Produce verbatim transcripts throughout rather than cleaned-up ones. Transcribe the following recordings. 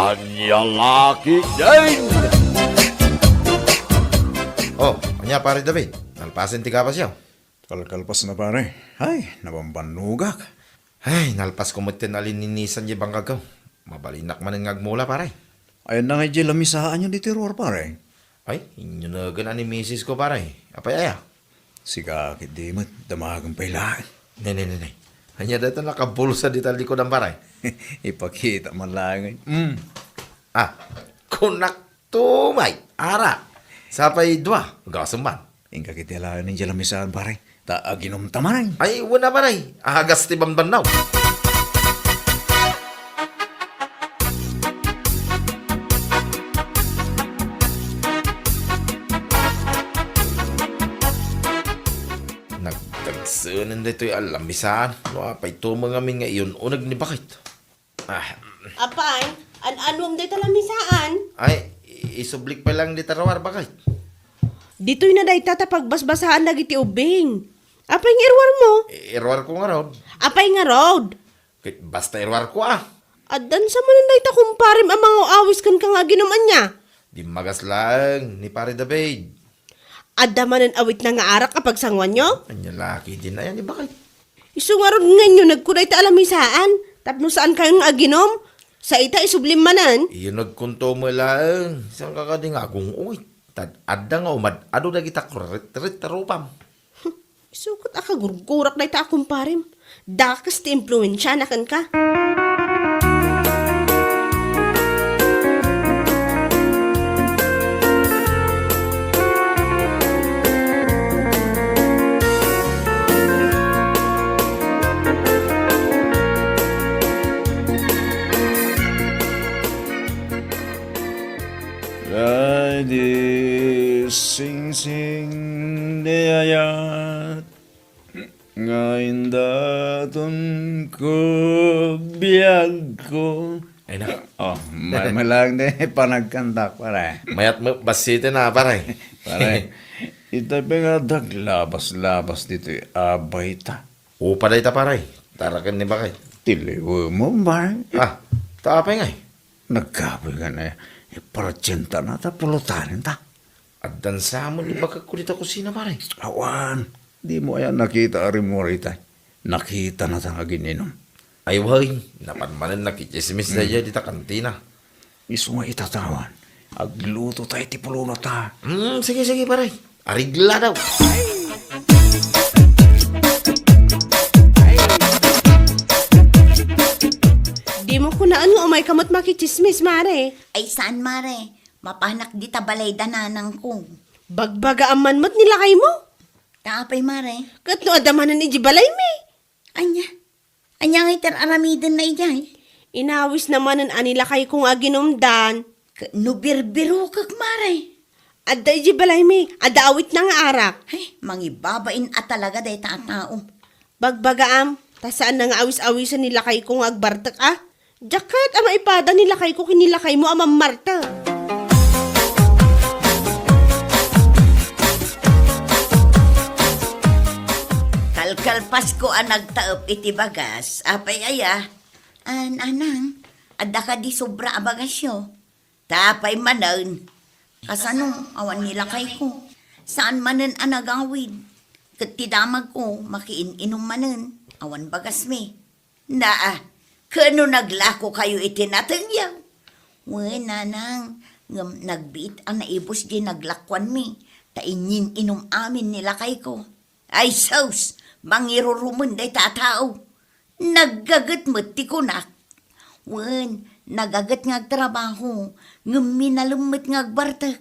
Ania la ketdin? Oh, ania, Pare David? Nalpasen ti gabasyo? Kalkalpas na, pare. Ay, nabambannogak. Ay, nalpasko met ti nalininisan diay bangkagko. Mabalinak manen nga agmula, pare. Ayanna ngay diay lamisaanyo ditoy ruar, pare? Ay, inyunegen a ni misis ko, pare. Apay aya? Sika ketdi met, damagen pay laeng. Ne, ne, ne, ne. Ania dayta nakabulsa dita likudan, pare? Ipakita man laeng. Mm. Ah, kunak tumay, ara. Sapay dua, gasem man. Inka ketdi laeng diay lamisaan, pare. Ta aginumta manen. Ay, wen a, pare. Agas ti bambannaw. Nagdagsenen daytoy a lamisaan. No, apay tumeng amin nga iyun-uneg ni Bakit? Ah. Apay, an-anuem dayta lamisaan? Ay, i-, isublik pay laeng dita ruar, Bakit? Ditoy na dayta ta pagbasbasaan dagiti ubbing. Apay nga iruarmo? I-, iruarko ngarud. Apay ngarud? Ket basta iruarko, ah. Addan sa manen dayta kumparem a mangaw-awis kenka nga aginum ania? Dimmagas laeng ni Pare David. Adda manen awitna nga arak a pagsanguanyo? Ania la ketdin aya ni Bakit? Isu ngarud nga inyunegko dayta a lamisaan, tapno saankayon nga aginum, sa ita isublim manen. Iyunegkonto met laeng, saanka kadi nga agung-uwit? Tad adda nga umad-adu dagita kuritrit a rupam. Isu ket a kagurgurak dayta a kumparem. Dakes ti impluensiana kenka. Ay, di singsing, di ayat. Nga indaton ko biagko. Ay, na. Oh, may, may lang din panagkantak, pare. Mayat mo, basiten na, pare. Pare, ita pa nga daglabas-labas dito, abay ta. Upa da ita, pare. Tarakan ni Bakit. Tiliw mo, pare. Ah, ta apay ngay? Nagkapoy ka na, eh, partsenta na, ta pulutanin ta. Addan sa mo ni bakak ko dita kusina, pare. Awan, di mo aya nakita a rimmuar itay. Nakita na ta nga agin-inum. Ay, way, napan manen nakitsismis da iya dita kantina. Isu nga itatawan. Agluto tayo ti puluna ta. Hmm, sige, sige, pare. Arigla daw. Di mo kunaan nga umay ka met makitsismis, mare. Ay, saan, mare? Mapanak dita balay da nanangko. Bagbagaam man met ni lakaymo. Ta apay, mare? Ket no adda manen iti balaymi? Ania? Ania nga iti ar-aramidenna idiay? Inawisna manen a ni lakayko nga aginumdan. Ket no birbirokek, mare? Adda iti balaymi, adda awitna nga arak. Ay, mangibabain a talaga dayta a tao. Bagbagaam, ta saanna nga awis-awisen ni lakayko nga agbartek a. Diak kayat a maipada ni lakayko ken ni lakaymo a mammartek. Kalkalpasko a nagtaep iti bagas, apay aya? An, anang, adda kadi sobra a bagasyo? Ta apay manen? Kasano, awan ni lakayko. Saan manen a nagawid. Ket ti damagko, makiin-inum manen. Awan bagasmi. Naa, ket no naglakokayo iti natengyo? Wen, nanang, ngem nagbiit a naibus diay naglakuanmi, ta inyin-inum amin ni lakayko. Ay sus, mangirurumen dayta a tao. Naggaget met ti kunak. Wen, nagaget nga agtrabaho, ngem minalem met nga agbartek.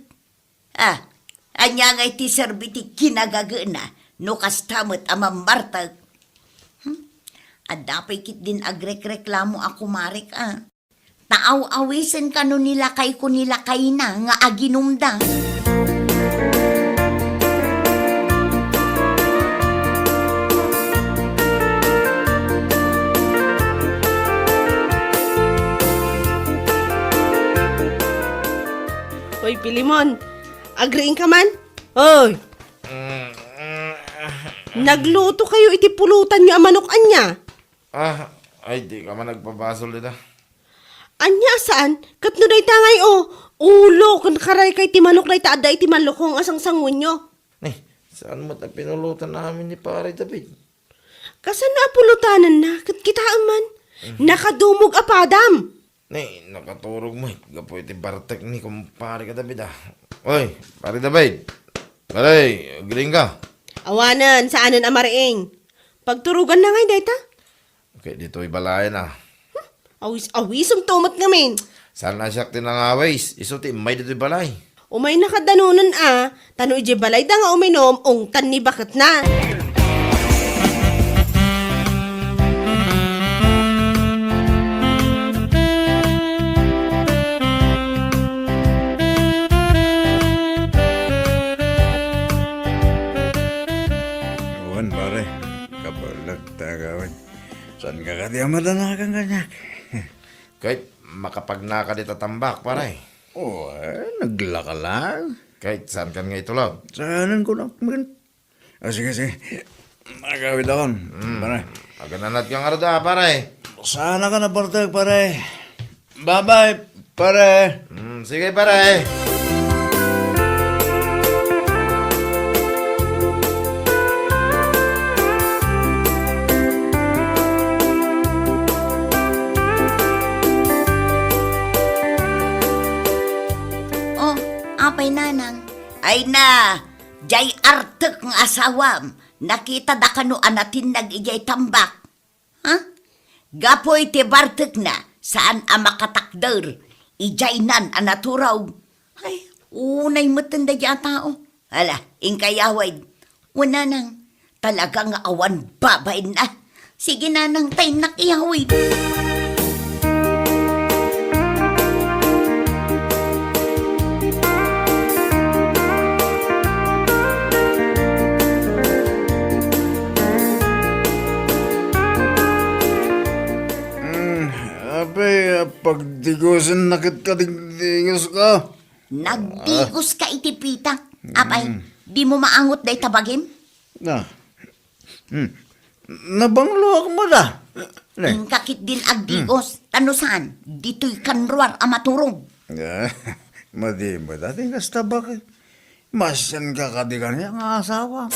Ah, ania ngay ti serbi ti kinagagena no kasta met a mammartek? Hmm? Adda pay ketdin agrekreklamo a kumarek a. Ta aw-awisen kano ni lakayko ni lakayna nga aginumda. Hoy, Pilimon, agriing ka man? Hoy! Nagluto kayo iti pulutanyo a manok ania? Ah, ay, di ka man nagpabasol dita. Ania a saan? Ket no dayta ngay, o, ulo ken karay kay ti manok dayta adda iti malukong a sangsanguenyo. Ni, saan met a pinulotan amin ni Pare David? Kasano a pulotanenna? Ket kitaem man, nakadumog a padam. Ni, nakaturog met gapu iti bartek ni kumpare ka David, a. Oy, Pare David. Pare, agiling ka? Awanen, saanen a mariing. Pagturoganna ngay dayta? Ket ditoy balayen, a. Awis, awisento met ngamin. Saan a siak ti nangawis? Isu ti immay ditoy balay. Umayna kadda nunen a, ta no idiay balayda nga uminom, ungtan ni baketna. Awan, pare. Kabaelak ta gawin. Saan ka kadi a madanagan kaniak? Ket makapagnaka dita tambak, pare. O, eh, naglaka lang. Ket saan kan nga itulog? Saanen ko na, men. Ah, sige, sige. Agawid akon, pare. Agananat ka nga rod, a, pare. Saan ka na, parte, pare? Bye-bye, pare. Mm, sige, pare. Oh, apay, nanang? Ay na, jay artek nga asawam, nakita da kano a natinnag ijay tambak? Ha? Gapu iti bartekna, saan a makatakder, ijaynan a naturog. Ay, unay metten daydi a tao. Ala, inka iyawid. Wen, nanang, talaga nga awan babainna. Sige, nanang, ta innak iyawid. Mm, apay, pagdigusen na ket kadigdigos ka. Nagdigos ka iti pitak. Apay, dimo maangot dayta bagim? Na. Hmm. Nabangloak met a. Ne. Inka ketdin agdigos. Ta no saan, ditoy kan ruar a maturog. Madi met a ti kasta, baka. Masianka kadi kaniak nga asawa.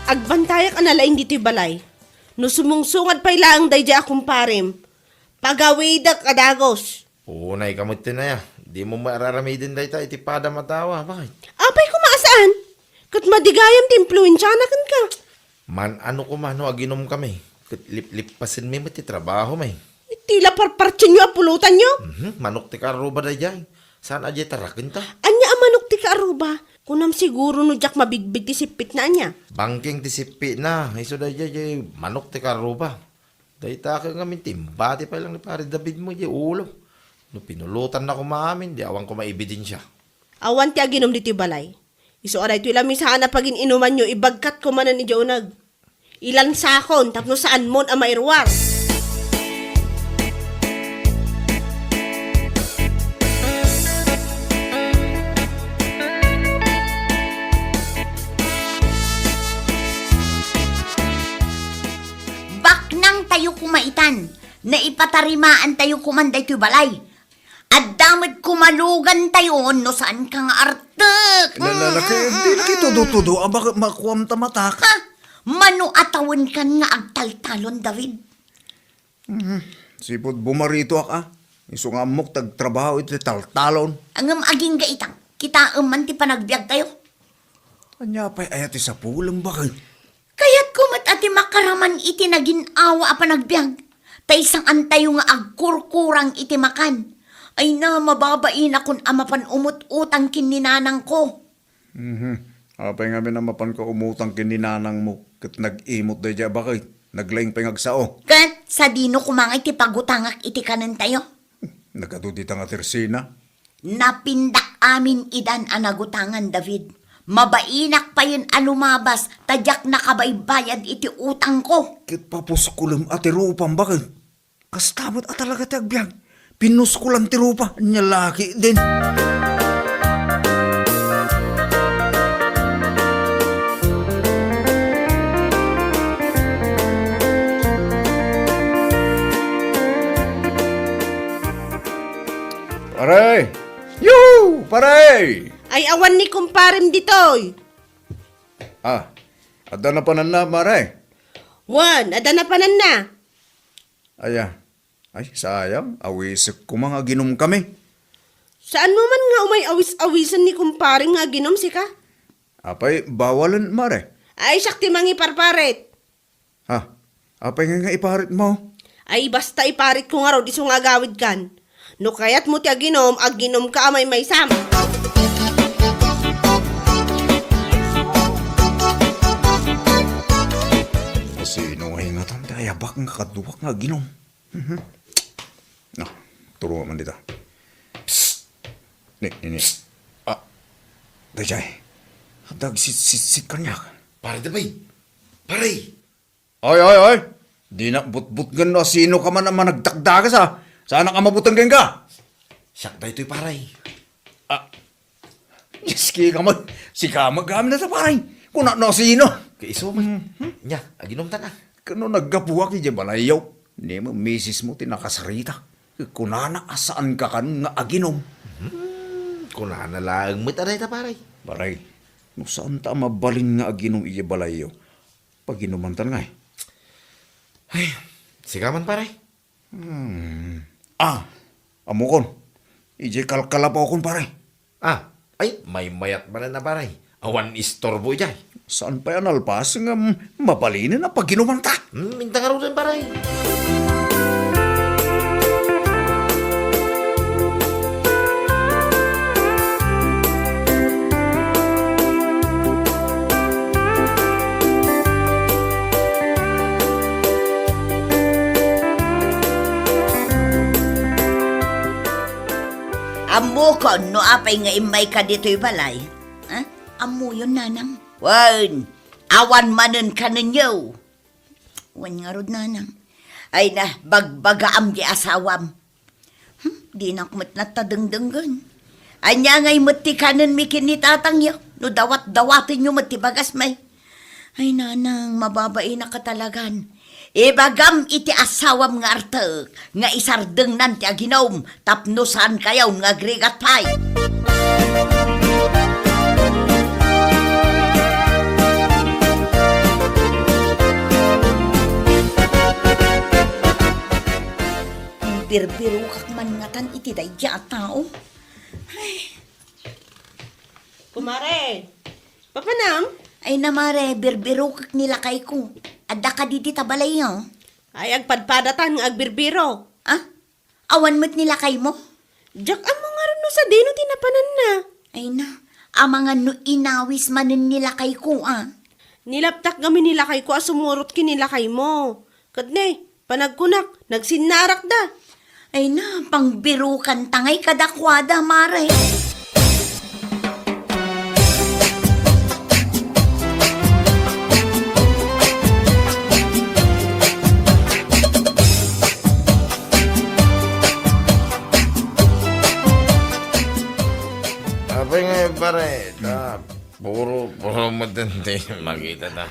Agbantayak a nalaing ditoy balay. No sumungsungad pay laeng daydiay a kumparem, pagawidek a dagus. Unay ka met ti naya. Dimo met araramiden dayta iti padam a tao, a, bakit? Apay koma a saan? Ket madi gayam ti impluensiana kenka. Man-ano koma no aginom kami, ket liplippasenmi met ti trabahomi. Iti la parpartienyo a pulotanyo? Mhm, manok ti kaarruba daydiay. Saan a diay tarakenta? Ania a manok ti kaarruba? Kunam siguro no diak mabigbig ti sippitna ania. Bangking ti sippitna, isu daydiay, diay manok ti kaarruba. Dayta ket ngamin ti imbati pay lang ni Pare David mo diay ulo. No pinulotanna koma amin, di awan koma ebidensia. Awan ti aginom ditoy balay. Isu a daytoy lamisaen a pagin-inumanyo, ibagkatko manen idiay uneg. Ilansakon tapno saanmon a mairuar. Baknangtayo koma itan. Naipatarimaantayo koman daytoy balay. Adda met koma lugantayo no saanka nga artek. Lalala, mm, kay mm, di mm, nakitudo-tudo a baka makuam ta matak. Ha? Mano a tawenkan nga agtaltalon, David? Mhm. Sipud bumaritoak a. Isu nga ammok ti agtrabaho iti taltalon. Ngem agingga ita, kitaem man ti panagbiagtayo. Ania pay aya ti sapulem, bakit? Kayatko met a ti makaraman iti nagin-awa a panagbiag, tay saantayo nga agkurkurang iti makan. Ay na, mababainakon a mapan umut-utang ken ni nanangko. Mhm. Apay ngamin a mapanka umutang ken ni nanangmo ket nag-imot daydiay a bakit? Naglaing pay nga agsao. Ket sadino koma nga iti pagutangak iti kanentayo? Nagadu dita nga tersina. Napindak amin idan a nagutangan, David. Mabainak payen a lumabas ta diak nakabaybayad iti utangko. Ket papuskulem a ti rupam, bakit? Kasta met a talaga ti agbiag. Pinuskolan ti rupa, nia la ketdin. Pare! Yoo! Pare! Ay, awan ni kumparem ditoy. Ah, adda napananna, pare? Wen, adda napananna. Aya. Ay, sayang, awisek koma nga aginom kami. Saanmo man nga umay awis-awisen ni kumparem nga aginom, sika? Apay, bawalen, pare? Ay, siak ti mangiparparet. Ha? Apay nga, nga iparitmo? Ay, basta iparitko ngarud isu nga agawidkan. No kayatmo ti aginom, aginomka a maymaysam. Sino nga ingatan ti ayabak nga kaduak nga aginom? Mhm. Ah, turo man dita. Psst! Ni, ni, ni. Ah, dayjay. Dagsitsitsit kaniak. Pare, dapay. Pare! Oy, oy, oy! Dinak butbutngen no sino ka man a managdakdagas, a. Saanak a mabuteng kenka? Siak daytoy, pare. Ah, yes, kika man. Sika man gamin na sa, pare. Kuna no sino? Kaiso man. Mhm. Nia, aginomtan a. Kano naggapuak idiay balayyo? Ni mo, misismo ti nakasarita. Kunana a saanka kano nga aginom. Hmm, kunana laeng met a dayta, pare. Pare, no saanta a mabalin nga aginom idiay balayyo, paginumantan ngay. Ay, sika man, pare. Hmm. Ah, ammokon. Idiay kalkalapawkon, pare. Ah, ay, maymayat manen a, pare. Awan istorbo idiay. Saan pay a nalpas ngem mabalinen a paginumanta? Hmm, inta ngaruden, pare. Ammokon no apay nga immayka ditoy balay. Ha? Ammoyon, nanang? Wen, awan manen kanenyo. Wen ngarud, nanang. Ay na, bagbagaam ti asawam. Hmm, dinak met natadengdenggen. Ania ngay met ti kanenmi ken ni tatangyo? No dawat-dawatenyo met ti bagasmi. Ay, nanang, mababainak a talagan. Ibagam iti asawam nga artek nga isardengnan ti aginom tapno saankayon nga agrigat pay. Birbirokak man ngatan iti daydiay a tao. Ay. Kumare, papanam? Ay na, mare, birbirokak ni lakayko. Adda kadi dita balayyo? Ay, agpadpadatan nga agbirbiro. Ah? Awan met ni lakaymo? Diak ammo ngarud no sadino ti napananna. Ay na, amangan no inawis manen ni lakayko, ah. Nilaptak ngamin ni lakayko a sumurot ken ni lakaymo. Ket ne, panagkunak, nagsinnarakda. Ay na, pangbirokanta ngay kadakuada, mare. Apay nga, pare, ta puro, puro met ti makita ta.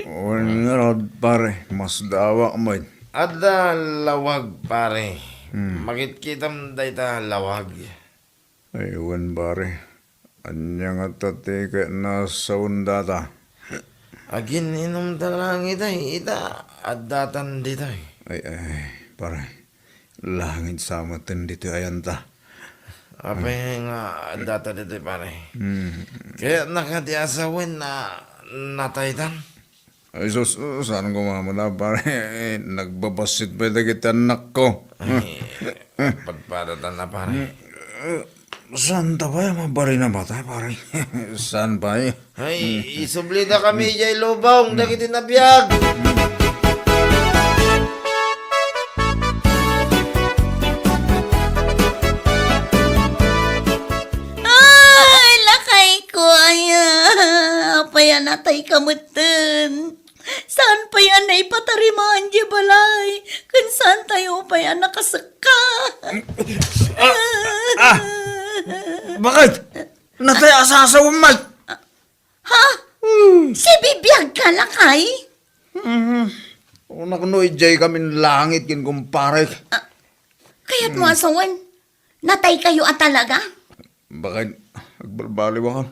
Wen ngarud, pare, masdawak met. Adda lawag, pare. Hmm. Makitkitam dayta lawag. Ay, wen, pare. Ania ngata ti kayatna a sawen data? Agin-inumta laeng itay, ita, addatan ditoy. Ay, ay, pare. Langit sa metten ditoy ayanta. Apay nga addata ditoy, pare? Hmm. Kayatna kadi a sawen a nataytan? Ay, sus, saan ko mamuna, pare? Nagbabassit pay dagiti annakko. Ay, padpadatan a, pare. Eh, saan ta pay a mabalin a matay, pare? Saan pay? Ay, isublida kami idiay lubong dagiti nabiag. Ay, lakayko, aya. Apay a natayka metten? Saan pay a naipatarimaan diay balay? Ken saan tayo pay a nakasekka? Ah! Ah! Bakit? Natay a sasawem, Mike? Ha? Hmm. Sibibiag ka, lakay? Mhm. Unak no idiay kamin langit ken kumparek. Ah, kayat mo a sawen? Natay kayo a talaga? Bakit? Agbalbaliw ako.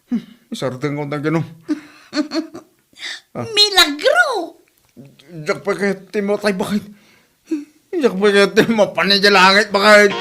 Hmm, isardeng ko tayo, no? Ah. Milagro! Diak pay kayat ti matay, bakit? Diak pay kayat ti mapan idiay langit, bakit?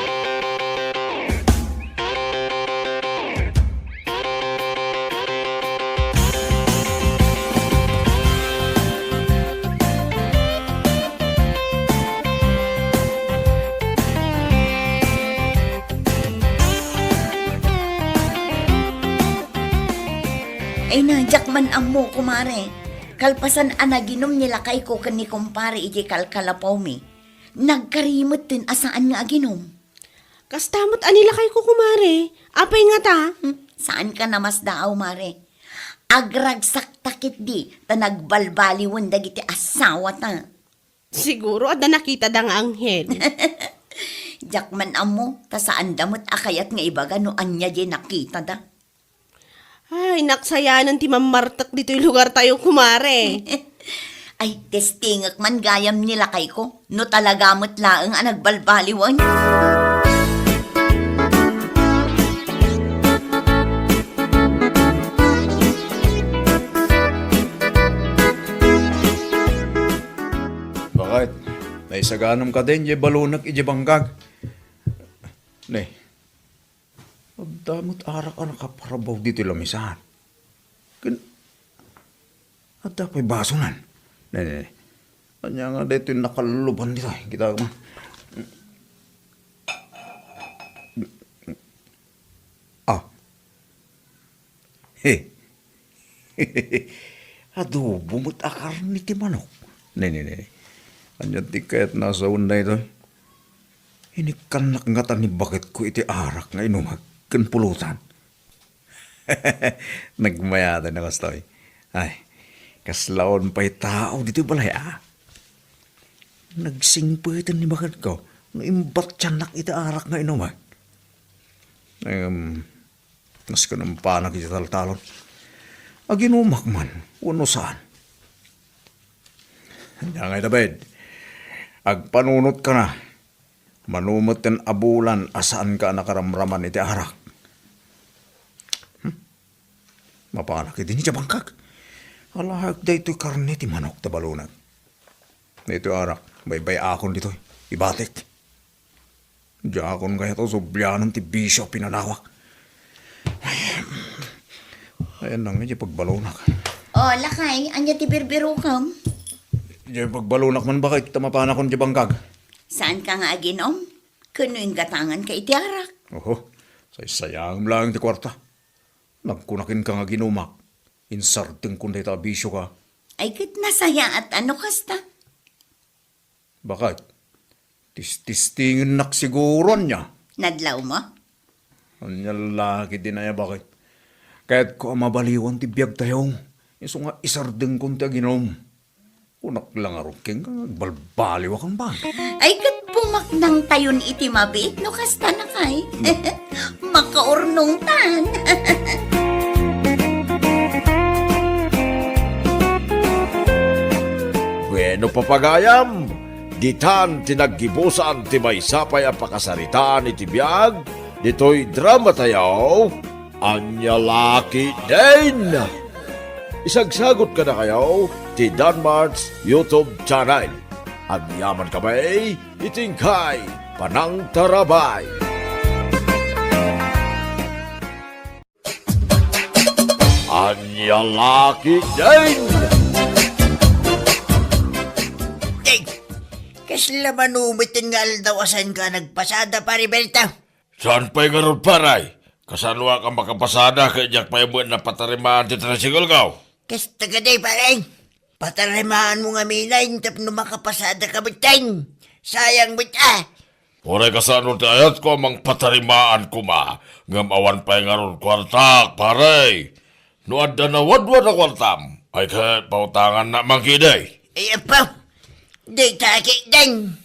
Ay na, diak man ammo, kumare. Kalpasan a naginom ni lakayko ken ni kumpare iti kalkalapawmi, nagkari metten a saan nga aginom. Kasta met a ni lakayko, kumare. Apay ngata? Hmm, saan ka namasdaaw, mare. Agragsakta ketdi ta nagbalbaliwen dagiti asawata. Siguro adda nakitada nga anghel. Diak man ammo, ta saanda met a kayat nga ibaga no ania diay nakitada. Ay, naksayanan ti mammartek ditoy lugartayo, kumare. Ay, testingek man gayam ni lakayko, no talaga met laeng a nagbalbaliwen. Bakit? Naisaganam kadin diay balonak idiay bangkag? Ne, adda met arak a nakaparbaw ditoy lamisaan. Ken adda pay basonan. Ne, ne, ne. Ania nga daytoy nakalluban ditoy? Kita man. Ah. He. Adobo met a karne ti manok. Ne, ne, ne. Ania ti kayat a sawen daytoy? Inikkannak ngata ni baketko iti arak nga inumek ken pulotan. Nagmayat a kastoy. Ay, kasla awan pay tao ditoy balay, a? Nagsingpeten ni baketko no imbattiannak iti arak nga inumek. Em, Maski nampanak iti taltalon, aginumak man wenno saan. Ania ngay, David, agpanunotka na. Mano metten a bulan a saanka a nakaramraman iti arak? Hmm? Mapanak idi idiay bangkag. Alaek daytoy karne ti manok ta balonak. Daytoy arak, baybay-akon ditoy. Ibatik. Diakon kayat a sublianan ti bisio a pinanawak. Ay, ayan na nga, diay pagbalonak. O, lakay, ania ti birbirokem? Diay pagbalonak man bakit ta mapanakon diay bangkag. Saanka nga aginom? Ken no inggatanganka iti arak? Oho, saysayangem laeng ti kuarta. Nagkuna kenka nga aginumak. Insardengkon dayta a bisioka. Ay, ket nasayaat a no kasta. Bakit? Tististingennak siguro, ania? Nadlawmo? Ania la ketdin aya, bakit? Kayatko a mabaliwan ti biagtayo. Isu nga isardengkon ti aginom. Kunak la ngarud kenka nga agbalbaliwakon, ba? Ay, ket pumaknangtayon iti mabiit no kasta, lakay. Makaurnongtan. Bueno, papagayam, ditan ti naggibusan ti maysa pay a pakasaritaan iti biag ditoy dramatayo, Ania la ketdin. Isagsagut kadakayo ti Danmart's YouTube channel. Agyaman kami iti inkay panangtarabay. Ania la ketdin. Ay, kasla mano metten nga aldaw a saanka a nagpasada, Pare Berto? Saan pay ngarud, pare? Kasanoak a makapasada ket diak pay met napatarimaan ti tricycle ko? Kasta kadi, pare. Patarimaanmo ngamin tapno makapasadaka metten. Sayang met, a. Uray kasano ti ayatko a mangpatarimaan koma, ngem awan pay ngarud kuartak, pare. No adda nawadwad a kuartam, Ay, ket pautangannak man kadi. Ay, apo. Dayta ketdin.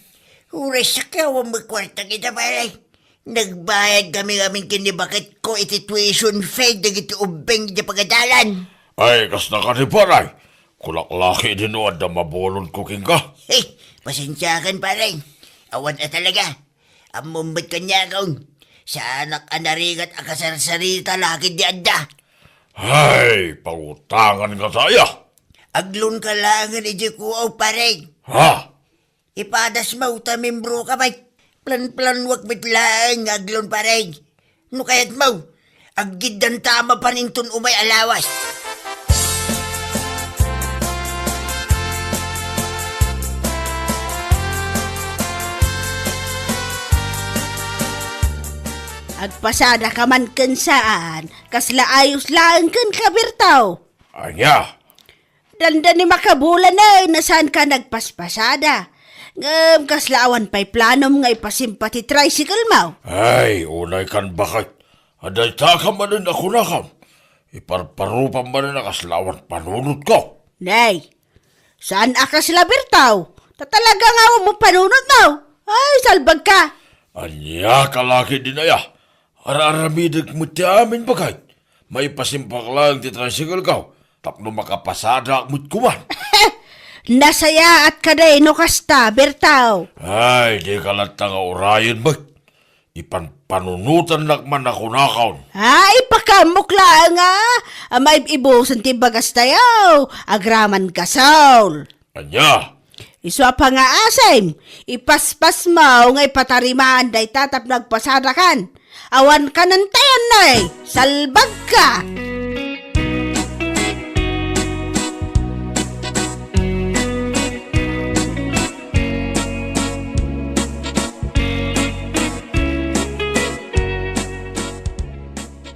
Uray sakawan met kuarta ita, pare. Nagbayad kami ngamin ken ni baketko iti tuition fee dagiti ubbing iti pagadalan. Ay, kasta kadi, pare. Kulak la ketdin no adda mabulonko kenka. Hey, pasensiakan, pare. Awan a talaga. Ammom met kaniakon. Saanak a narigat a kasarsarita la ketdi adda. Ay, pautangan ngata aya. Ag-loan ka laengen idiay kuaw, pare. Ha? Ipadasmo ta membroka met. Plan-planuak met laeng nga ag-loan, pare. No kayatmo, aggiddanta mapan inton umay a lawas. Agpasadaka man ken saan, kasla ayos laeng kenka, Berto. Ania? Dandani makabulan, eh, no saanka nagpaspasada. Ngem kasla awan pay planom nga ipasimpa ti tricycle mo? Ay, unay kan baket. Adda ita ka manen a kunakam. Iparparupam manen a kasla awan panunotko. Nay, saan a kasla, Berto? Ta talaga nga awan mo panunot mo. Ay, salbag ka. Ania ka la ketdin aya? Ar-aramidek met ti amin, baket. Maipasimpak laeng ti tricycle ko tapno makapasadaak met koma. Nasayaat kadi no kasta, Berto. Ay, dika latta nga urayen met. Ipanpanunotannak man a kunakon. Ay, ipakaammok laeng a, a maib-ibusen ti bagas tayo. Agraman gasol. Ania? Isu a pangaasim, ipaspasmo nga ipatarimaan dayta tapno agpasadakan. Awan kanentayan, nay, salbagka!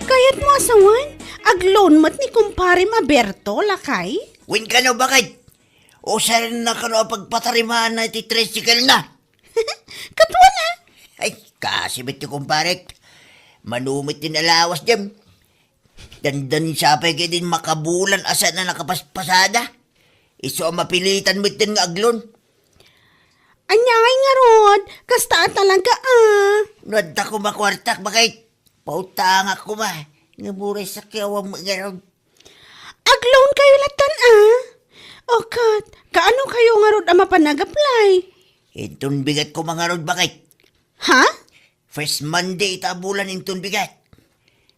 Kayatmo a sawen, ag-loan met ni kumparem a Berto, lakay? Wen kano, baket? Usarna kano a pagpatarimaanna iti tricycle na? Katuan a? Ay, kasi met ti kumparek. Mano met ti nalawas dem. Dandani sapay ketdin makabulan a saan a nakapaspasada. Isu a mapilitan metten nga ag-loan. Ania ngay ngarud, kasta a talaga a. No adda koma kuartak, baket. Pautangak koma. Nga buray sakiawam ngarud. Ag-loan kayo latan a? O ket, kaano kayo ngarud a mapan ag-apply? Inton bigat koma ngarud, baket. Ha? First Monday ita a bulan inton bigat.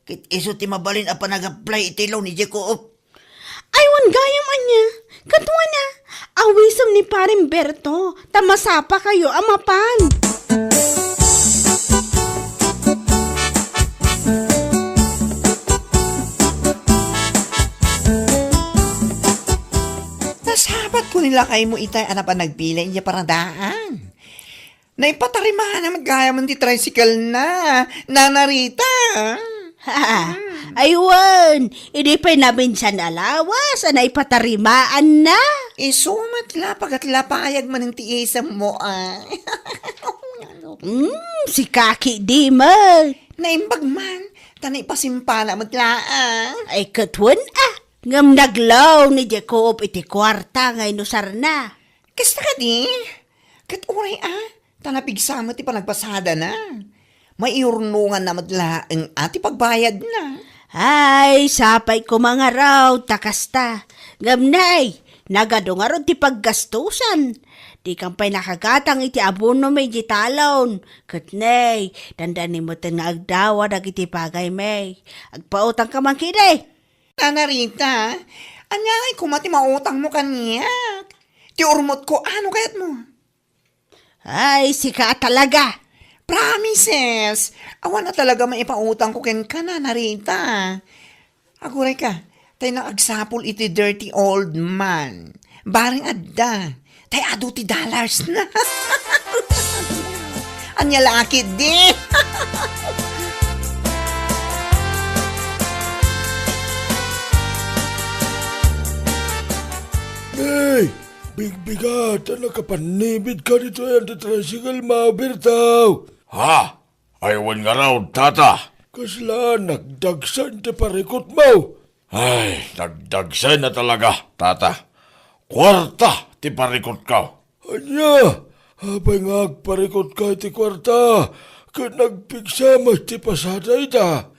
Ket isu ti mabalin a panag-apply iti loan idiay Coop. Ay, wen gayam ania. Katuan a, awisem ni Pareng Berto, ta masapa kayo a mapan. Nasabat ko ni lakaymo itay a napan nagpilay idiay paradaan. Naipatarimaanna met gayam ti tricycle na, Nana Rita. Ha, ay wen, idi pay nabinsan a lawas a naipatarimaanna. Isu met la, pagatlapayag manen ti isemmo, a. Hmm, sika ketdi met. Naimbag man, ta naipasimpana met laeng. Ay, ket wen a, ngem nag-loan ni Jacob iti kuarta nga inusarna. Kasta kadi? Ket uray a, ta napigsa met ti panagpasadana. Maiurnonganna met laeng a ti pagbayadna. Ay, sapay koma ngarud ta kasta. Ngem nay, nagadu ngarud ti paggastusan. Dikam pay nakagatang iti abonom idiay talon. Ket nay, dandani metten nga agdawa dagiti bagaymi. Agpautangka man kadi. Nana Rita, ania ngay koma ti mautangmo kaniak? Ti urmotko, ano kayatmo? Ay, sika a talaga. Promises! Awan a talaga maipautangko kenka, Nana Rita. Aguray ka, tay naagsapul iti dirty old man. Bareng adda, tay adu ti dollars na. Ania la ketdi? Hey! Bigbigat a nakapannibit ka ditoy anti-tricycle mo, Berto. Ha? Ay, wen ngarud, tata. Kasla nagdagsen ti parikutmo. Ay, nagdagsen a talaga, tata. Kuarta ti parikutko. Ania? Apay nga agparikutka iti kuarta ket nagpigsa met ti pasada ita?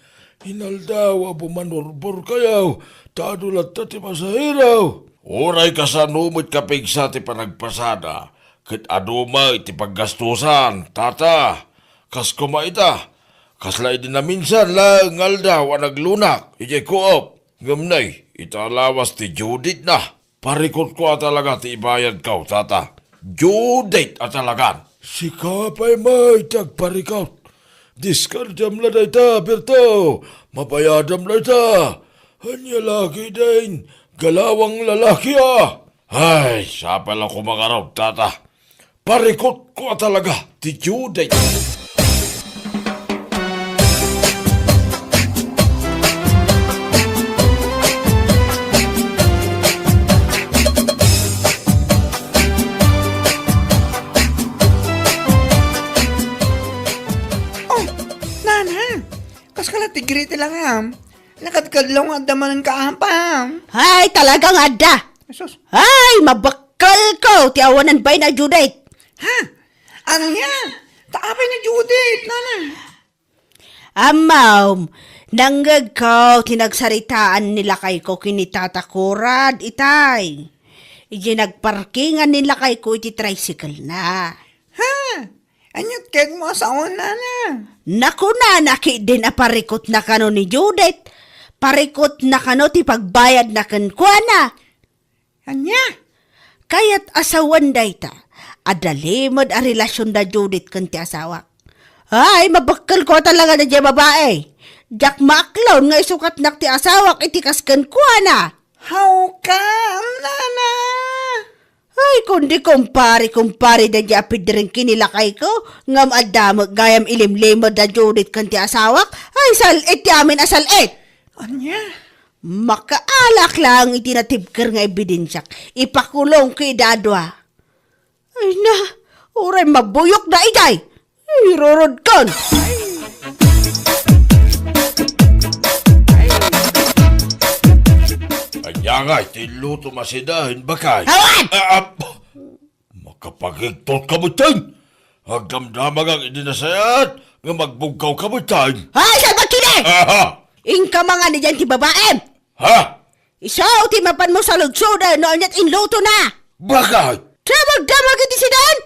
Inaldaw a bumanurbor kayo, ta adu latta ti pasahero. Uray kasano met kapigsa ti panagpasada, ket adu met ti paggastusan, tata. Kas koma ita, kasla idi naminsan laeng nga aldaw a naglunak idiay Coop. Ngem nay, ita lawas ti due date na. Parikutko a talaga ti ibayadko, tata. Due date a talagan. Sika pay met ti agparikut. Diskardiam la dayta, Berto. Mabayadam la ita. Ania la ketdin, galawang lalaki a. Ay, sapay la koma ngarud, tata. Parikutko a talaga ti due date. Oh, nana, kas ka la ti greeting lang, am? Nakadkadlaw nga adda manen ka, apam? Ay, talaga nga adda. Jesus. Ay, mabakkelko ti awanan bain a due date. Ha? Ania? Ta apay nga due date, nana? Ammom, nangngegko ti nagsaritaan ni lakayko ken ni Tata Kurad itay. Idiay nagparkingan ni lakayko iti tricycle na. Ha? Aniat ket mo a saon, nana? Nakunana ketdin a parikutna kano ni Judith. Parikutna kano ti pagbayadna kenkuana. Ania? Kayat a sawen dayta, adda limed a relasion da Judith ken ti asawak. Ay, mabakkelko a talaga daydiay babai. Diak maaklon nga isukatnak ti asawak iti kas kenkuana. Hawkam, nana? Ay, kundi kumpare, kumpare daydiay a pidring ken ni lakayko, ngem adda met gayam ilimlimed da Judith ken ti asawak. Ay, sal-it ti amin a sal-it. Ania? Makaalak laeng iti natibker nga ebidensiak. Ipakulongko ida a dua. Ay na, uray mabuyokda idiay. Irurodkon. Ania nga iti luto masida, hin bakay? Awan! Ah, ah, Makapagigtot ka met, ten! Agdamdamagak idi nasayaat nga magbugkaw ka met, ten! Ay, salbag kidi! Aha! Inka mangan idiay ti babaem! Ha? Isu ti mapanmo saludsoden no aniat inlutona! Bakay? Damagdamag iti sidan!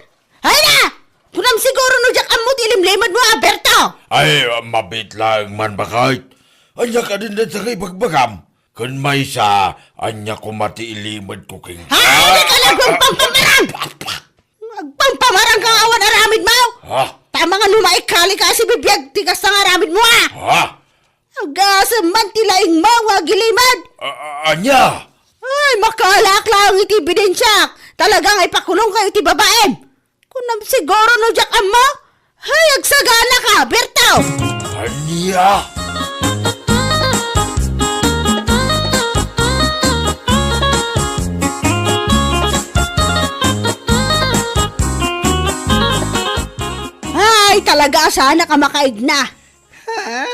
Ay na! Kunam siguro no diak ammo ti ilimlimedmo, Alberto! Ay, mabiit laeng man, bakay. Ania kadin dayta nga ibagbagam? Ken maysa, ania koma ti ilimedko kenka? Ay, di ka nagpampamarang! Agpampamarang ka nga awan aramidmo! Ha? Tama nga no maikali ka a sibibiag ti kasta nga aramidmo, a! Ha? Agasem man ti laingmo nga agilimed! A-, a-, ania? Ay, makaalak laeng iti ebidensiak! Talaga nga ipakulongko iti babaem! Kunam siguro no diak ammo? Hay, agsagana ka, Berto! Ania? Ay, talaga a saanak a makaigna. Ha?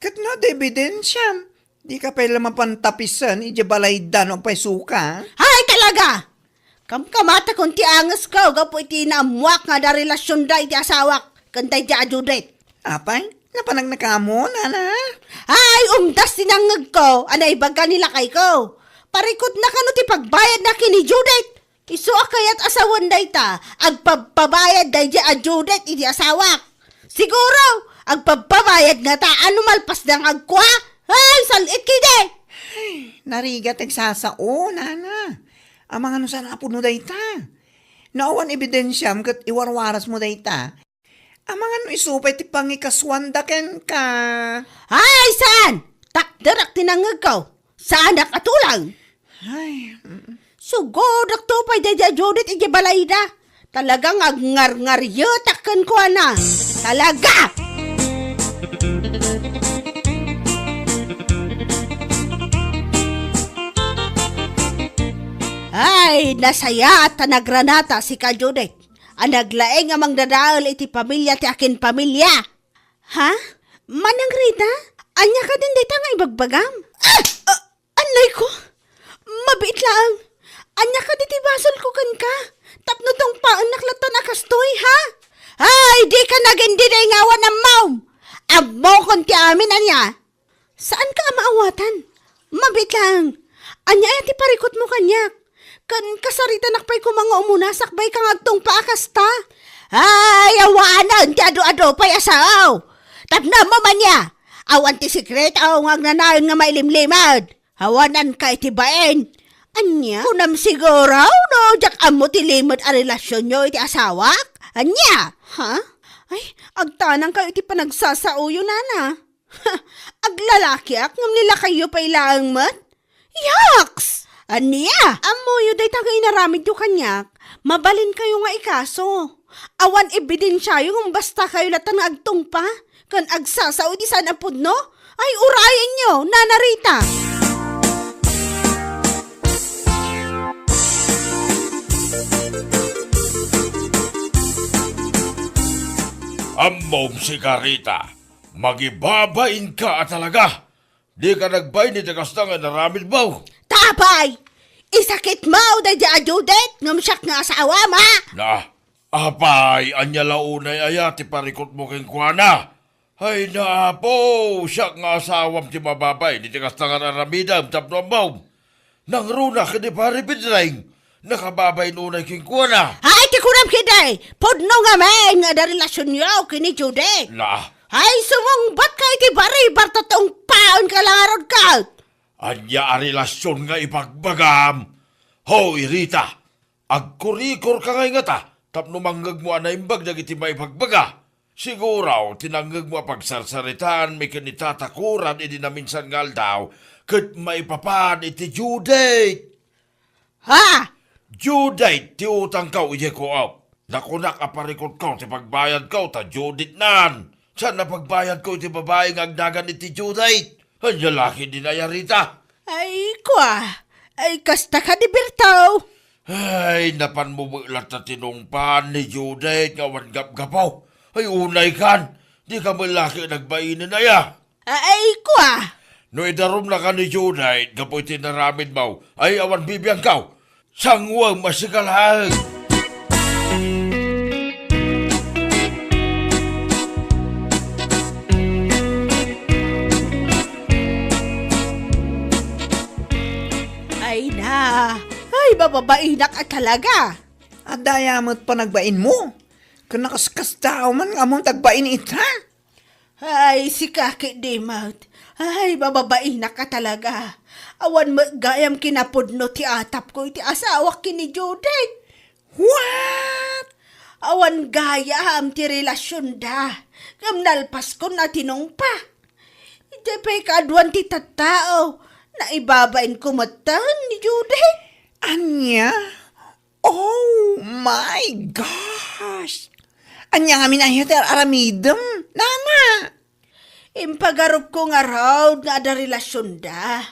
Ket no adda ebidensiam, dika pay la mapan tapisen idiay balayda no apay suka? Ay, talaga! Kamkamatakon ti angesko gapu iti naammoak nga adda relasionda iti asawak ken daydiay a Judith. Apay, napanagna kamo, nana? Ay, umdas ti nangngegko a naibaga ni lakayko. Parikutna kano ti pagbayadna ken ni Judith. Isu a kayat a sawen dayta, agpabpabayad daydiay a Judith iti asawak. Siguro, agpabpabayad ngata a no malpasda nga agkua. Ay, sal-it kidi! Ay, narigat ti agsasao, nana. Amangan no saan a pudno dayta. No awan ebidensiam ket iwarwarasmo dayta. Amangan no isu pay ti pangikasuanda kenka. Ay, saan! Takderak ti nangngegko. Saanak a tulang. Ay, mm. Sugodakto pay daydiay a Judith idiay balayda. Talaga nga agngarngarietak kenkuana. Talaga! Ay, nasayaat ta nagranata sika, Judith. A naglaing a mangdadael iti pamilia ti akin pamilia. Ha? Manang Rita? Ania kadin dayta nga ibagbagam? Ah! Ah! Ay ko, mabiit laeng. Ania kadi ti basolko kenka? Tapno tungpaennak latta a kastoy, ha? Ay, dika nagindinay nga awan ammom! Ammokon ti amin, ania? Saanka a maawatan? Mabiit laeng. Ania aya ti parikutmo kaniak? Ken kasaritanak pay koma nga umuna sakbay ka nga agtungpa a kasta. Ay, awanen ti adu-adu pay a sao. Tapno ammom ania? Awan ti sekreto nga agnanayon nga mailimlimed. Awananka iti bain. Ania? Kunam siguro no diak ammo ti limed a relasionyo iti asawak? Ania? Ha? Ay, agtanangkayo iti panagsasaoyo, nana. Aglalakiak ngem ni lakayyo pay laeng met? Yaks! Ania? Ammoyo dayta nga inaramidyo kaniak, mabalinkayo nga ikaso. Awan ebidensiayo ngem bastakayo latta nga agtungpa ken agsasao iti saan a pudno? Ay, urayenyo, Nana Rita! Ammom sika, Rita. Magibabainka a talaga. Dika nagbain iti kasta nga inaramidmo. Ta apay, isakitmo daydi a Judith ngem siak nga asawam, a? Na, apay, ania la unay aya ti parikutmo kenkuana? Ay, na, Apo, siak nga asawam ti mababain iti kasta nga inaramidem tapno ammom. Nangruna ken ni Pare Pedring, nakababain unay kenkuana. Ay, ti kunam ketdi, pudno ngamin nga adda relasionyo ken ni Judith. Na. Ay, sumungbatka iti baribar ta tungpaenka la ngarud ket. Ania a relasion nga ibagbagam? Hoy, Rita, agkurikorka ngay ngata tapno mangngegmo a naimbag dagiti maibagbaga. Siguro, ti nangngegmo a pagsarsaritaanmi ken ni Tata Kuran idi naminsan nga aldaw, ket maipapan iti Judith. Ha? Judith ti utangko idiay co-op. Nakunak a parikutko ti pagbayadko ta Judith nan. Saan a pagbayadko iti babai nga agnagan iti Judith? Ania la ketdin aya, Rita? Ay, kua. Ay, kasta kadi, Berto. Ay, napanmo met latta tinungpaan ni Judith nga awan gapgapo. Ay, unaykan, dika met la ket nagbainen aya. Ay, kua. No idarumnaka ni Judith gapu iti inaramidmo, ay awan bibiangko. Sanguem a sika laeng. Ay na, ay, mababainak a talaga. Adda aya met panagbainmo? Ken nakaskasdaaw man nga ammom ti agbain ita? Ay, sika ketdi met. Ay, mababainak a talaga. Awan met gayam kinapudno ti atapko iti asawak ken ni Judith. What? Awan gayam ti relasionda. Ngem nalpaskon a tinungpa. Idiay pay kaaduan ti tattao, naibabainko metten ni Judith. Ania? Oh my gosh! Ania ngamin aya ti ar-aramidem, nana? Impagarupko ngarud nga adda relasionda.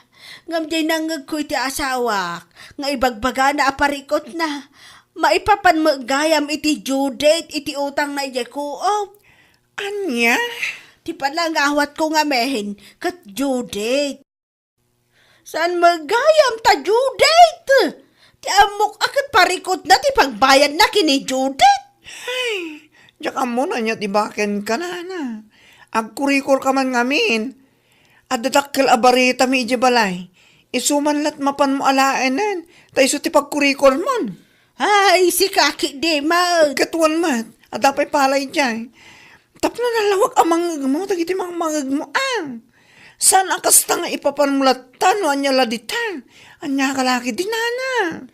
Ngem diay nangngegko iti asawak nga ibagbagana a parikutna. Maipapan met gayam iti due date iti utangna idiay co-op. Ania? Ti panangawatko ngamin ket due date. Saan met gayam ta due date? Ti ammok a ket parikutna ti pagbayadna ken ni Judith. Ay, diak ammo no ania ti bakenka, nana. Agkurikorka man ngamin. Adda dakkel a baritami idiay balay. Isu man la't mapanmo alaenen, ta isu ti pagkurikormon. Ay, sika ketdi met. Ket wen met, adda pay pala idiay. Tapno nalawag a mangngegmo dagiti mangmangegmo, a. Saan a kasta nga ipapanmo latta no ania la dita? Ania ka la ketdi, nana?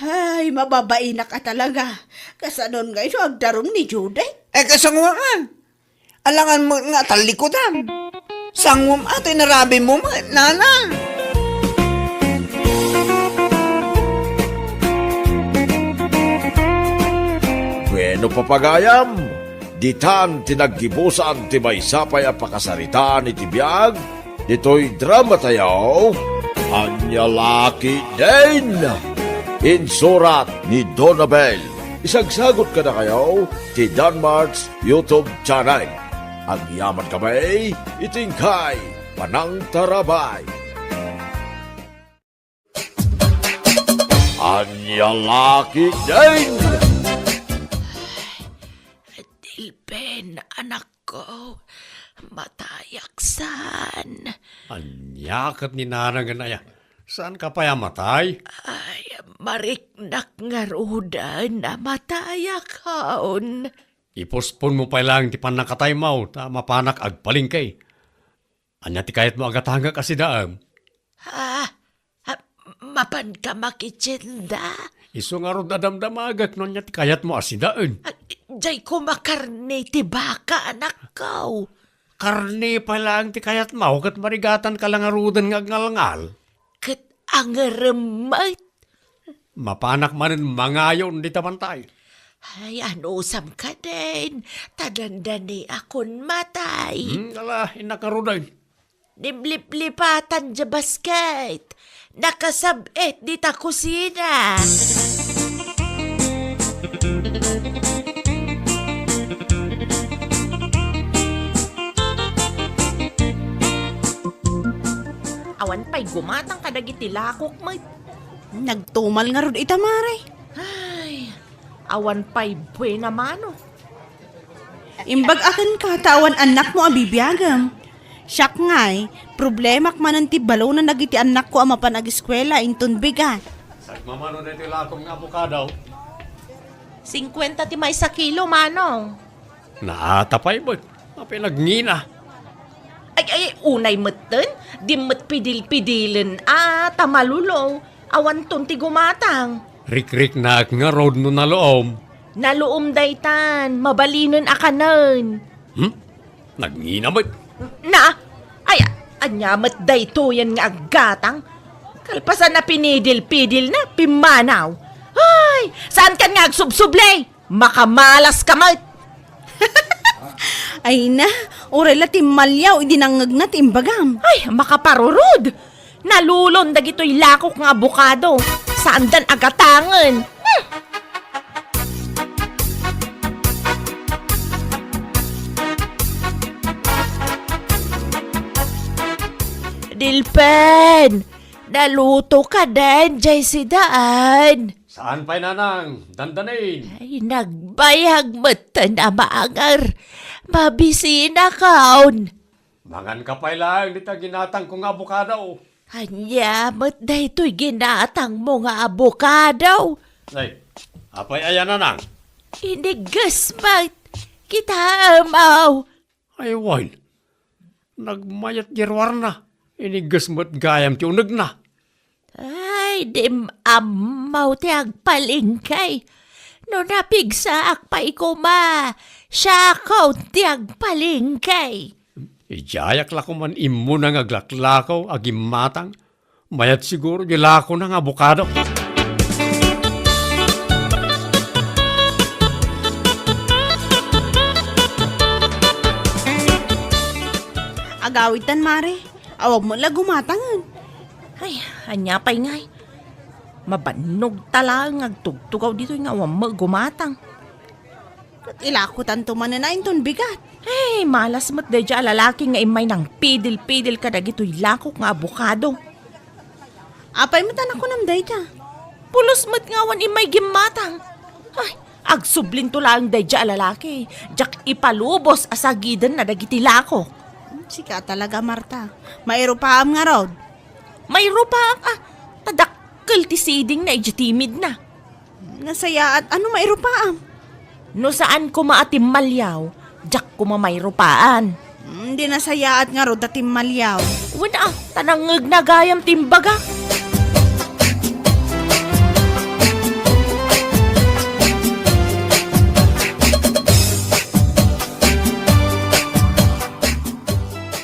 Ay, mababainak a talaga. Kasanon ngay no agdarum ni Judith? Eh, kasango nga. Alangan met nga tallikudam. Sanguem a ti narabimo met, nana. Bueno, papagayam, ditan ti naggibusan ti maysa pay a pakasaritaan iti biag ditoy dramatayo, Ania La Ketdin. Insurat ni Donabel. Isagsagut kadakayo ti Danmart's YouTube channel. Agyamankami iti inkay panangtarabay. Ania la ketdin? Dilben, anakko, matayak saan. Ania ket ni nanangen aya? Saanka pay a matay? Ay, mariknak ngaruden a matayakon. Iposponmo pay laeng ti pannakataymo ta mapanak agpalengke. Ania ti kayatmo a gatangek a sidaem? Ah, ah, mapanka makitienda? Isu ngarud a damdamagek no ania ti kayatmo a sidaen. Ah, diay koma karne ti baka, anakko. Karne pay laeng ti kayatmo, ket marigatanka la ngaruden nga agngalngal. Ket angerem met. Mapanak manen mangayon dita bantay. Ay, anusam kadin, ta dandaniakon matay. Hmm, ala, innak ngaruden. Nimliplipatan diay basket. Nakasab-et dita kusina. Awan pay gumatang kadagiti lakok met. Nagtumal ngarud ita, mare. Ay, awan pay buena mano. Imbag-ak kenka ta awan annakmo a bibiagem. Siak ngay, problemak manen ti balonen dagiti annakko a mapan ageskuela inton bigat. Sagmamano daytoy lakok nga abokado. Singkuenta ti maysa kilo, manong. Naata pay met. Apay nagngina? Ay, ay, unay metten, di met pidil-pidilen a ta malulo. Awanton ti gumatang. Rikriknak ngarud no naluom. Naluom daytan, mabalinen a kanen. Hmm? Nagngina met. Na, ay, ania met daytoyen nga aggatang? Kalpasan a pinidil-pidilna, pimmanaw. Ay, saankan nga agsubsubli? Makamalas ka met! Ay na, uray la timmaliaw idi nangngegna ti imbagam. Ay, makaparurod! Nalulon dagitoy lakok nga abokado. Saandan a gatangen. Hmm. Dilpen! Naluto ka den, jay sidaan. Saan pay, nanang, dandanin? Ay, nagbayag metten a maanger. Mabisinakon. Manganka pay laeng dita ginatangko nga abokado. Ania met daytoy ginatangmo nga abokado? Ay, apay aya, nanang? Inigges met. Kitaem, aw. Ay, wen. Nagmayat ti ruarna. Inigges met gayam ti unegna. Ay, dim ammo ti agpalengke. No napigsaak pay koma, siakon ti agpalengke. Idiayak la koman immuna nga aglaklakaw a gimmatang. Mayat siguro di lakona nga abokado. Agawidtan, mare. Awan met la gumatangen. Ay, ania pay ngay? Mabannog ta laeng nga agtugtugaw ditoy nga awan met gumatang. Ket ilakotanto manen a inton bigat. Ay, malas met daydiay a lalaki nga immay nangpidil-pidil kadagitoy lakok nga abokado. Apay met a nakunam dayta? Pulos met nga awan immay gimmatang. Ay, agsublinto laeng daydiay a lalaki. Diak ipalubos a sagidenna dagiti lakok. Hmm, sika talaga, Marta. Mairupaam ngarud. Mairupaak a, ta dakkel ti sidingna idiay timidna. Nasayaat, ano mairupaam? No saan koma a timmaliaw, diak koma mairupaan. Hmm, di nasayaat ngarud ta timmaliaw. Wen a, ta nangngegna gayam ti imbagak.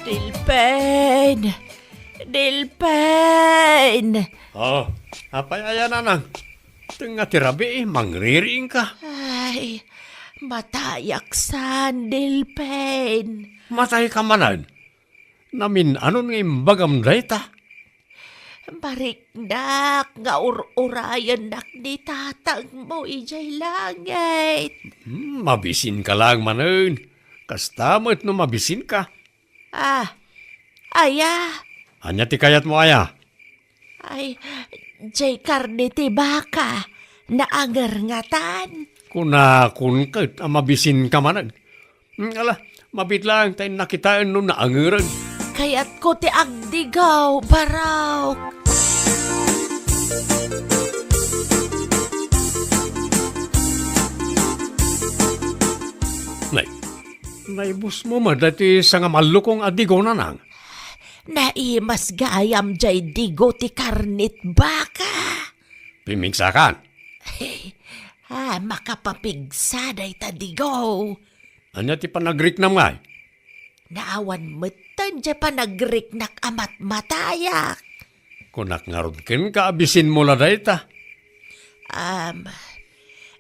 Dilpen! Dilpen! Oh, apay aya, nanang? Tengnga ti rabii, mangririingka. Ay, matayak saan, Dilpen. Matayka manen? Namin-anon nga imbagam dayta? Mariknak nga ur-urayennak ni tatangmo idiay langit. Hmm, mabisinka laeng manen. Kasta met no mabisinka. Ah, aya? Ania ti kayatmo, aya? Ay, Jay karne ti baka, naangernatan. Kunakon ket a mabisinka manen. Hmm, ala, mabiit laeng ta innak kitaen no naangeren. Kayatko ti agdigaw, Barok. Nay, naibusmo met daytoy sangamallokong a digo, Nanang? Naimas gayam jay digo ti karnit baka. Pimigsakan. Ah, makapapigsa dayta digo. Ania ti panagriknam ngay? Naawan metten jay panagriknak a matmatayak. Kunak ngarud kenka a bisinmo la dayta. Am,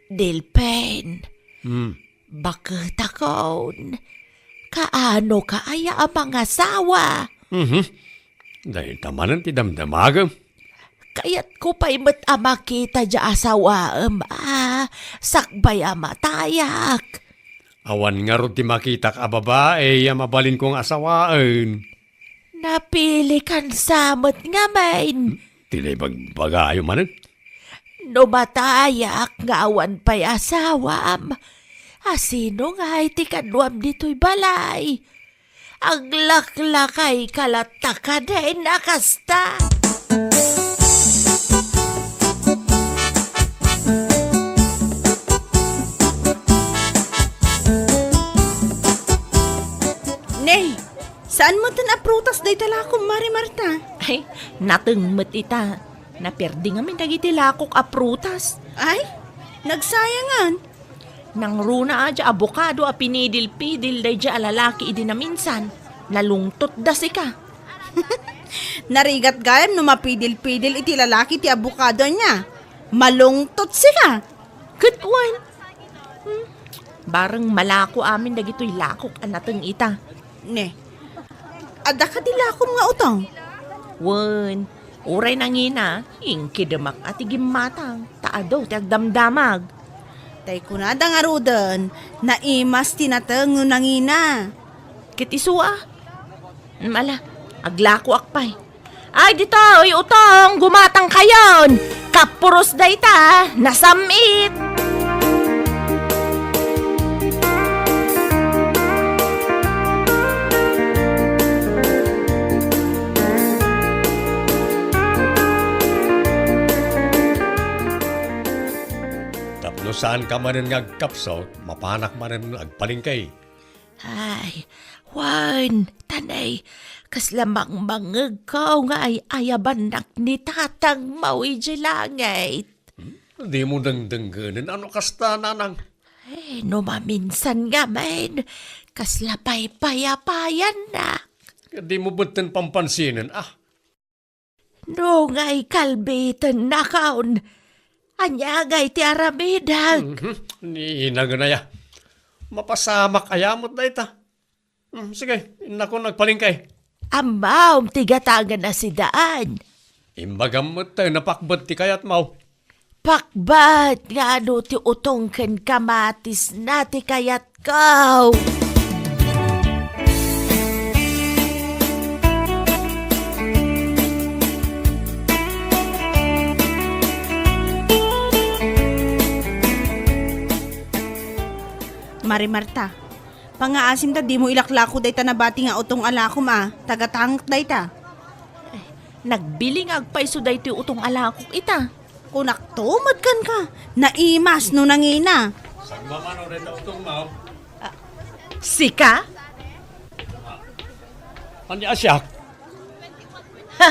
Dilpen. Hmm. Baketakon, kaano ka aya a mangasawa? Mhm. Dayta manen ti damdamagem. Kayatko pay met a makita diay asawaem a sakbay a matayak. Awan ngarud ti makitak a babai a mabalinko nga asawaen. Napilikan sa met ngamin. Ti naibagbagayo manen? No matayak nga awan pay asawam, asino ngay ti kaduam ditoy balay? Aglaklakayka latta kadin a kasta. Nay, saan metten a prutas dayta lakom, Mari Marta? Ay, nateng met ita. Naperdi ngamin dagiti lakok a prutas. Ay, nagsayangan. Nangruna a diay abokado a pinidil-pidil daydiay a lalaki idi naminsan. Nalungtotda sika. Narigat gayam no mapidil-pidil iti lalaki ti abokado ania. Malungtot sika. Ket wen. Hmm. Bareng malako amin dagitoy lakok a nateng ita. Ne. Adda kadi lakom nga utong? Wen, uray nangina, inkidemak a ti gimmatang, ta adu ti agdamdamag. Tay kunada ngaruden, naimas ti nateng no nangina. Ket isu a? Mala, aglakoak pay. Ay, ditoy, utong, gumatangkayon! Kapuros dayta, nasam-it! Tapno saanka manen nga agkapsut, mapanak manen agpalengke. Ay, wen, ta nay, kasla mangmangngegko nga ay-ayabannak ni tatangmo idiay langit. Hmm? Dimo dengdengngenen a no kasta, Nanang? Ay, no maminsan ngamin, kasla paypayapayannaka. Dimo metten pampansinen, a? No ngay kalbitennakon, ania ngay ti aramidek? Mhm. Ni inagana aya. Mapasamak aya met dayta. Hmm, sige, innakon agpalengke. Ammom ti gatangen a sidan. Imbagam met ta napakbet ti kayatmo. Pakbat nga adu ti utong ken kamatisna ti kayatko. Mari Marta, pangngaasim ta dimo ilaklako dayta nabati nga utong a lakom a, ta gatangek dayta. Nagbili nga agpayso daytoy utong a lakok ita. Kunakto met kenka, naimas no nangina. Sagmamano dayta utongmo? Ah, sika? Ania a siak? Ha!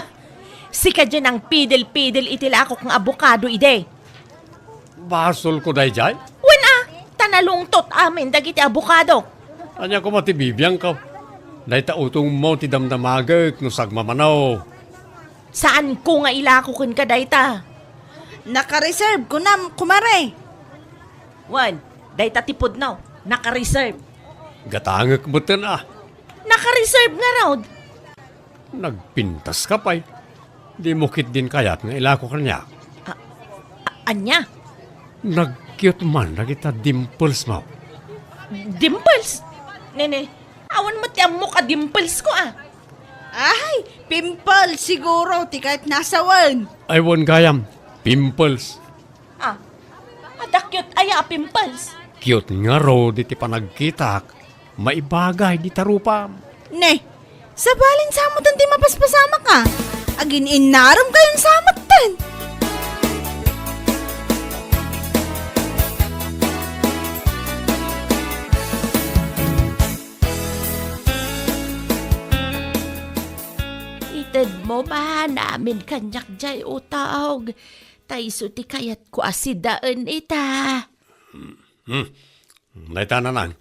Sika diay nangpidil-pidil iti lakok nga abokado idi. Basolko daydiay? Wen a, ta nalungtot amin dagiti abokado. Ania koma ti bibiangko? Dayta utongmo ti damdamagek no sagmamano. Saanko nga ilako kenka dayta. Naka-reserve, kunam, kumare. Wen, dayta ti pudno, naka-reserve. Gatangek metten a. Naka-reserve ngarud. Nagpintaska pay. Dimo ketdin kayat nga ilako kaniak. A-, a-, ania? Nag-cute man dagita dimples mo. Dimples? Nene, awan met ti ammok a dimples ko, a. Ay, Pimple siguro ti kayatna a sawen. Ay, wen gayam, pimples. Ah, adda cute aya a pimples? Cute ngarud iti panagkitak. Maibagay dita rupam. Ne, sabali, samoten ti mapaspasamak a. Agin-innarem kayon samoten. Itedmo man amin kaniak jay utog, ta isu ti kayatko a sidaen ita. Hmm. Dayta, Nanang.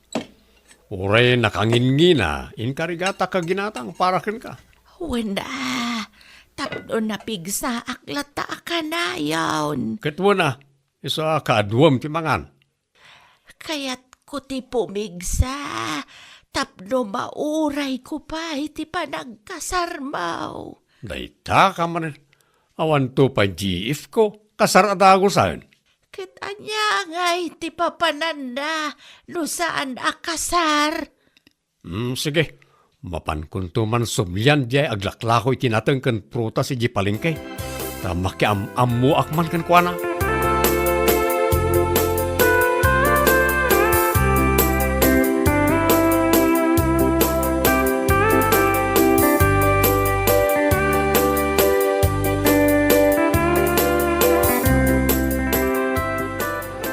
Uray nakangingina, inkarigatak a ginatang para kenka. Wen a, tapno napigsaak latta a kanayon. Ket wen a, isu a kaaduem ti mangan. Kayatko ti pumigsa, tapno maurayko pay ti panagkasarmo. Dayta ka manen, awanto pay G F ko, kasar a dagusen. Ket ania ngay ti papananna no saan a kasar? Hmm, sige. Mapankonto man sublian diay aglaklako iti nateng ken prutas idiay palengke. Ta makiam-ammoak man kenkuana.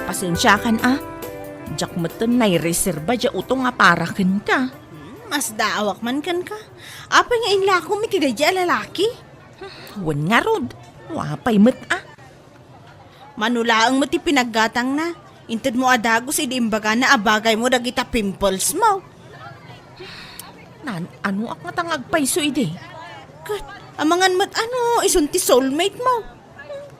Pasensiakan a. Diak metten naireserba diay utong a para kenka. Hmm, masdaawak man kenka. Apay nga inlakom iti daydiay a lalaki? Wen ngarud, apay met a. Mano laeng met ti pinaggatangna. Intedmo a dagus idi imbagana a bagaymo dagita pimples mo. Naan-anoak ngata nga agpayso idi? Ket, amangan met ano, isun ti soulmate mo.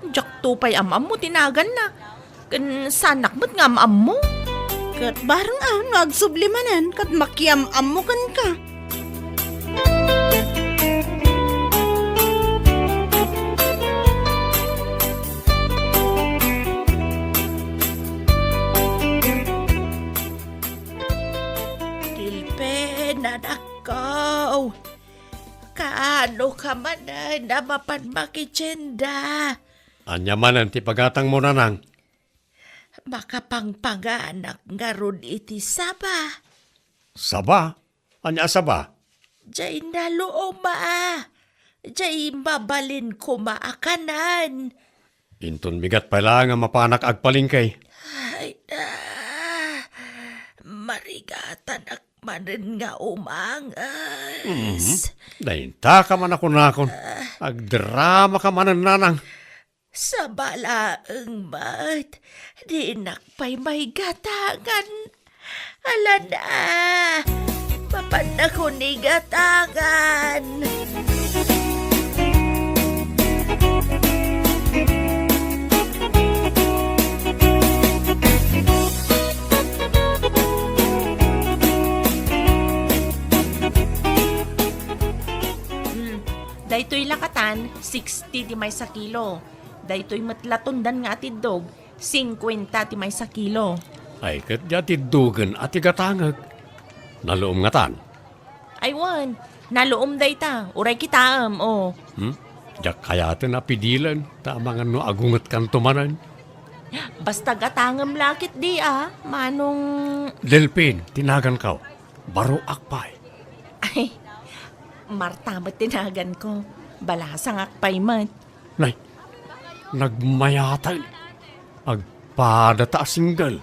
Diakto pay am-ammo ti naganna. Ken saanak met nga am-ammo. Ket bareng a no agsubli manen ket makiam-ammo kenka. Tilpen, anakko. Kaano ka manen a mapan makitienda? Ania manen ti pagatangmo, Nanang? Makapangpanganak ngarud iti saba. Saba? Ania a saba? Jay naluom a. Jay mabalin koma a kanen. Inton bigat pay laeng a mapanak agpalengke. Ay, ah, marigatanak manen nga umanges. Mhm. Dayta ka man a kunakon. Ah. Agdrama ka manen, Nanang. Saba laeng met, dinak pay maigatangan. Ala na, mapannakon igatangan. Hmm, daytoy lakatan, sixty ti maysa kilo. Daytoy met la tundan nga atiddog, singkuenta ti maysa kilo. Ay, ket di atiddogen a ti gatangek. Naluom ngatan? Ay, wen. Naluom dayta. Uray kitaem, o. Hmm? Diak kayaten a pidilen, ta amangan no agungetkanto manen. Basta gatangem la ketdi a, manong Delpin, ti naganko. Baroak pay. Ay, Marta met ti naganko. Balasangak pay met. Nay, nagmayaten. Agpadata a single.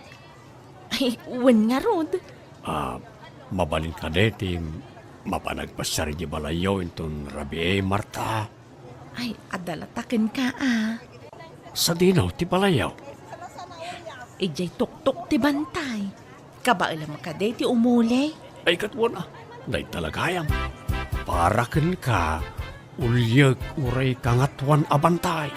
Ay, wen ngarud. Ah, mabalin kadi ti mapan agpasiar idiay balayyo inton rabii, Marta? Ay, adda latta kenka a. Sadino ti balayyo? Idiay tuktok ti bantay. Kabaelam kadi ti umuli? Ay, ket wen a. Dayta la gayam. Para kenka, uliek uray kangatoan a bantay.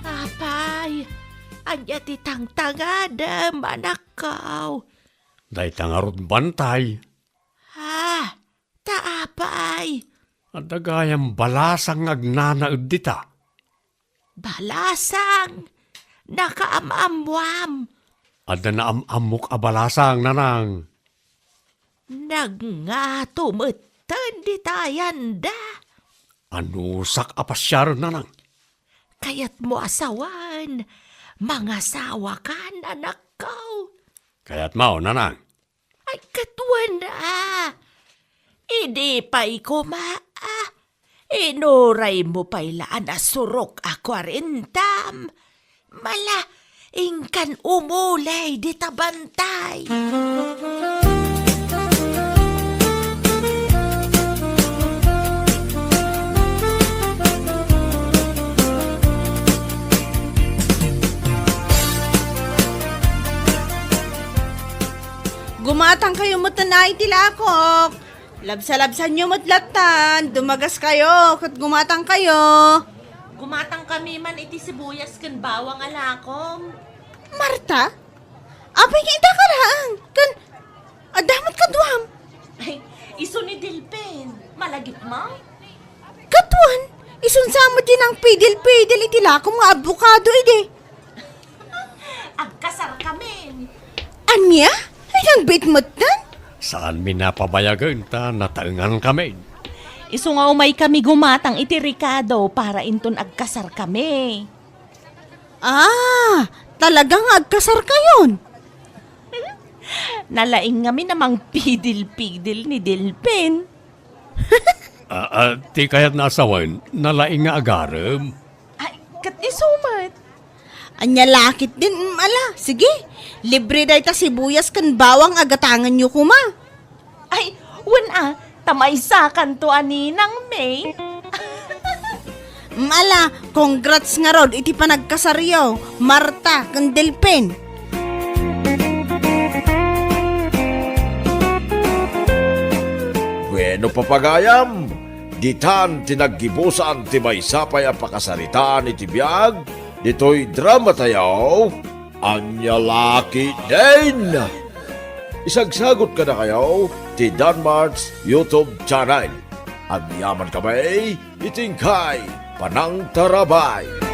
Apay, ania ti tangtangadem, anakko? Dayta ngarud bantay. Ah, ta apay? Adda gayam balasang nga agnanaed dita. Balasang? Nakaam-ammoam. Adda naam-ammok a balasang, nanang. Nagngato metten dita yanda. Anusak a pasiaren, nanang. Kayatmo a sawen, mangasawakan, anakko. Kayatmo, nanang. Ay, ket wen a. Idi pay koma a. Inuraymo pay la a nasurok a kuarentam. Mala, inkan umuley dita bantay. Gumatangkayo metten a iti lakok. Labsalabsanyo met lattan, dumagaskayo, ket gumatangkayo. Gumatangkami man iti sibuyas ken bawang a lakom. Marta? Apay nga ita ka laeng? Ken adda met kaduam? Ay, isu ni Delfin. Malagipmo? Kaduan, isun sa met ti nangpidil-pidil iti lakom nga abokado idi. Agkasarkamin. Ania? Ay, nang bitmetten? Saanmi a pabayagen ta nataengankamin. Isu nga umaykami gumatang iti rekado para inton agkasarkami. Ah, talaga nga agkasarkayon? Nalaing ngamin a mangpidil-pidil ni Delfin. Ah, ah, ti kayatna a sawen, nalaing nga agarem. Ay, ket isu met. Ania la ketdin, mm, ala, sige. Libre dayta sibuyas ken bawang a gatangenyo koma. Ay, wen a, ta maysakanto a ninang May. Mm, ala, congrats ngarud iti panagkasaryo, Marta ken Delfin. Bueno, papagayam, ditan ti naggibusan ti maysa pay a pakasaritaan iti biag ditoy dramatayo, Ania la ketdin. Isagsagut kadakayo ti Danmart's YouTube channel. Agyamankami iti inkay panangtarabay.